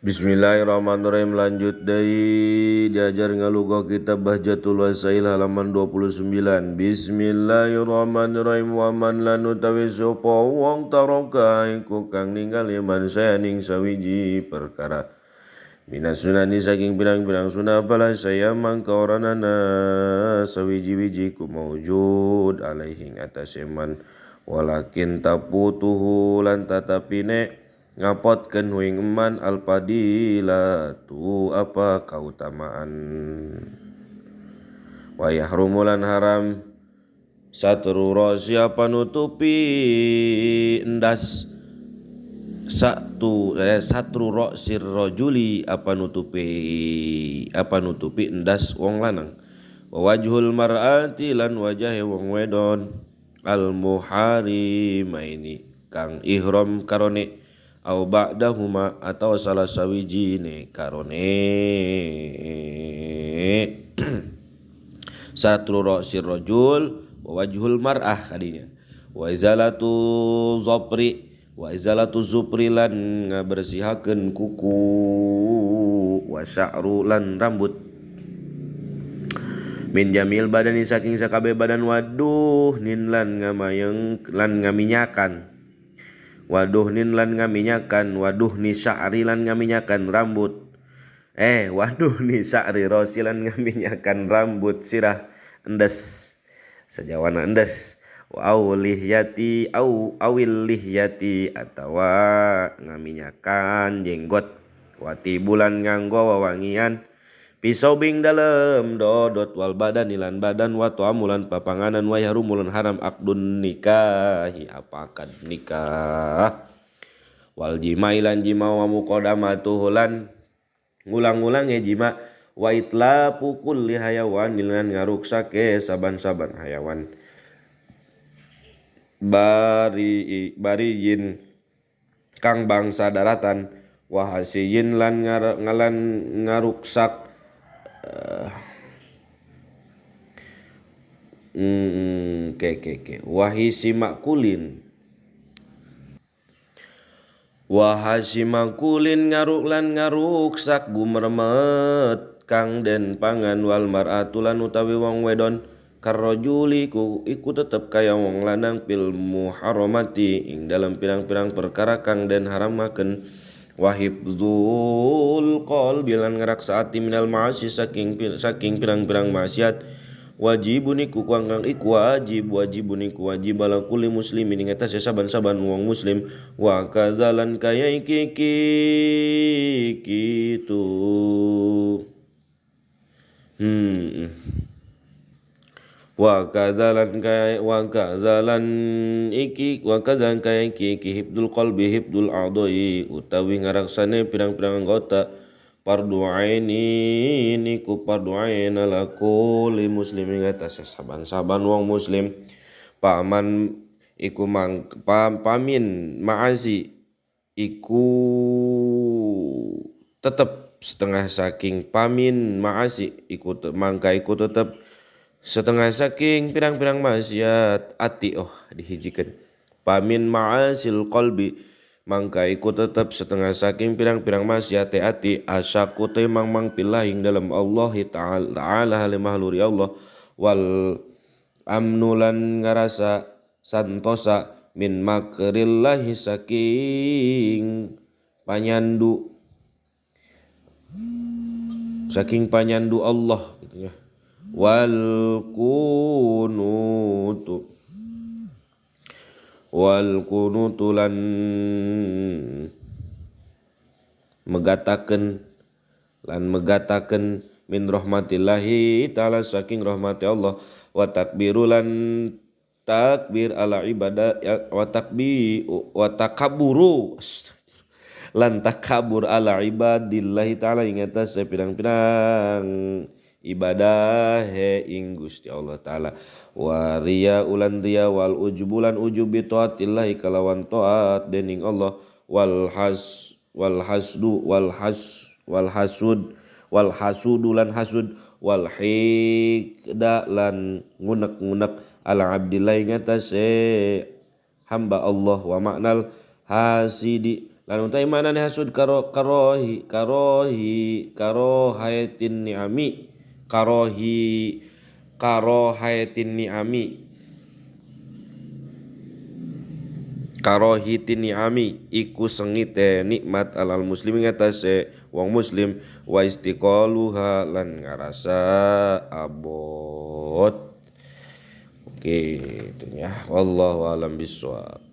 Bismillahirrahmanirrahim. Lanjut deui diajar ngalugoh kitab Bahjatul Wasail halaman 29. Bismillahirrahmanirrahim. Wa man lan utawi sapa wong taraka iku kang ninggal iman sayaning sawiji perkara minas sunani saking pirang-pirang sunah bala saya mangka ora ana sawiji-wiji ku maujud alaihi atase man walakin taputuhu lan tatapine ngapotkeun huing eman al-fadilatu apa kautamaan wa yahrumu lan haram satru ra'si apa nutupi endas satu satru ra'sir rajuli apa nutupi endas wong lanang wa wajhul mar'ati lan wajahe wong wedon al muharimaini kang ihram karone au ba'dahuma atau salah sawijine karone satru ra'sir rajul wa wajhul mar'ah kadinya wa izalatu zafri wa izalatu zufri lan ngabersihakeun kuku wa sya'ru lan rambut min jamil badani saking sakabeh badan waduh nin lan ngamayeng lan ngaminyakan waduh nin lan ngaminyakan waduh ni sya'ri lan ngaminyakan rambut waduh ni sya'ri rosi lan ngaminyakan rambut sirah endes sajawana endes wa au lihyati au awil lihyati atawa ngaminyakan jenggot wati bulan nganggo wawangian pisau bing dalem dodot wal badan ilan badan wa ta'amulan papanganan wa yahrumulan haram akdun nikahi apa akad nikah wal jima ilan jima wa muqaddamatuhu lan ngulang-ngulange jima wa itlapu kulli hayawan lan ngaruksake saban-saban hayawan bari bariyin kang bangsa daratan wa hasiyin lan ngalan ngaruksak wahisi makulin wahasi makulin ngaruk lan ngaruksak gumermet kang den pangan wal mar'atu lan utawi wong wedon karrajuli iku tetep kaya wong lanang pil muharramati ing dalam pirang-pirang perkara kang den haramaken wahibzul qalbi lan ngaraksa ati minal ma'asi saking pirang-pirang maksiat wajibun iku kang iku wajib wajibun iku wajib ala kulli muslimin ing atase saban-saban wong muslim wa kazalan kaya iki kitu wa kazalan kaya wa kazalan iki wa kazalan kaya iki hibdul qalbi hibdul a'dhai utawi ngaraksane pirang-pirang anggota fardu aini niku fardu ain ala kulli muslimin atas saban-saban wong muslim paman iku mang pamin ma'asi iku tetep setengah saking pamin ma'asi iku mangka iku tetep setengah saking pirang-pirang maksiat ati oh dihijikeun pamin ma'asil qalbi mangka iku tetep setengah saking pirang-pirang maksiat ati asaku te mang-mang pilahing dalam Allah ta'ala hale mahluri Allah wal amnulan ngarasa santosa min makrillahi saking panyandu Allah gitu ya wal kunutu lan megatakeun min rahmatillahi ta'ala saking rahmati Allah wa takbiru lan takbir ala ibadah wa takbi wa takaburu lan takabur ala ibadillahi ta'ala ing atase pirang-pirang ibadah he ing Gusti Allah ta'ala wa riya ulan riya wal ujubulan ujubi taatillahi kalawan taat dening Allah wal has wal hasdu wal has wal hasud wal hasudu lan hasud wal hikda lan ngunek-ngunek ala abdillahi ngatasé hamba Allah wa maknal hasidi Lan utawi manane hasud karo karohi karohi karohayatin ni'ami karohi karohayatin ni'ami karohitin ni'ami iku sengite nikmat alal muslim ngatasé wong muslim wa istiqaluha lan ngarasa abot. Oke, itu ya. Wallahu alam bissawab.